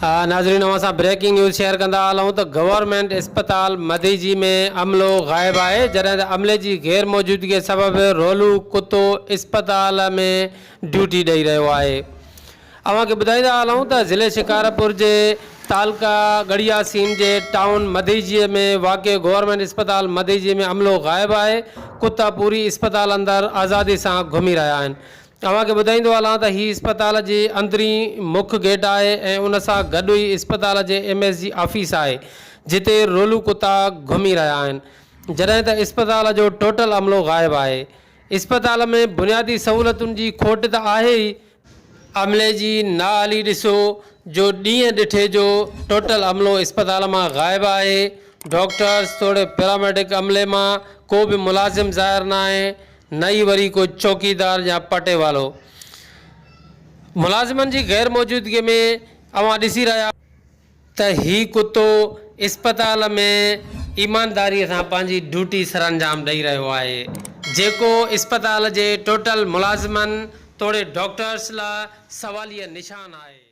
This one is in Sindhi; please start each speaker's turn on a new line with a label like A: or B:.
A: ناظرين اوهان سان بريڪنگ نيوز شيئر ڪندا هلون ته گورنمينٽ اسپتال مديجي ۾ عملو غائب آهي جڏهن ته عملي جي غير موجودگي سبب رولو ڪتو اسپتال ۾ ڊيوٽي ڏئي رهيو آهي اوهان کي ٻڌائيندا هلون ته ضلعي شڪارپور جي تعلقه ڳڙهياسين جي ٽائون مديجي ۾ واقع گورنمينٽ اسپتال مديجي ۾ عملو غائب آهي ڪتا پوري اسپتال اندر آزادي سان گهمي رهيا آهن اوهان کي ٻڌائيندو هلان ته هي اسپتال جي اندرين مک گيٽ آهي ۽ ان سان گڏ ئي اسپتال جي ايم ايس جي آفيس آهي جتي رولو ڪتا گهمي رهيا آهن جڏهن ته اسپتال جو ٽوٽل عملو غائب آهي اسپتال ۾ بنيادي سهولتن جي کوٽ ته آهي ئي عملي جي نااهلي ڏسو جو ڏينهن ڏٺي جو ٽوٽل عملو اسپتال مان غائب آهي ڊاڪٽرز توڙي پيراميڊڪ عملي مان ڪو به ملازم ظاهر ناهي نه ئي وري ڪو چوڪيدار يا پٽيوالو. ملازمن جي غير موجودگي ۾ اوهان ڏسي رهيا. ته هي ڪتو اسپتال ۾ ايمانداري سان پنهنجي ڊيوٽي سرانجام ڏئي رهيو آهي جيڪو اسپتال جي ٽوٽل ملازمن توڙي ڊاڪٽرس لاء سواليه نشان آهي.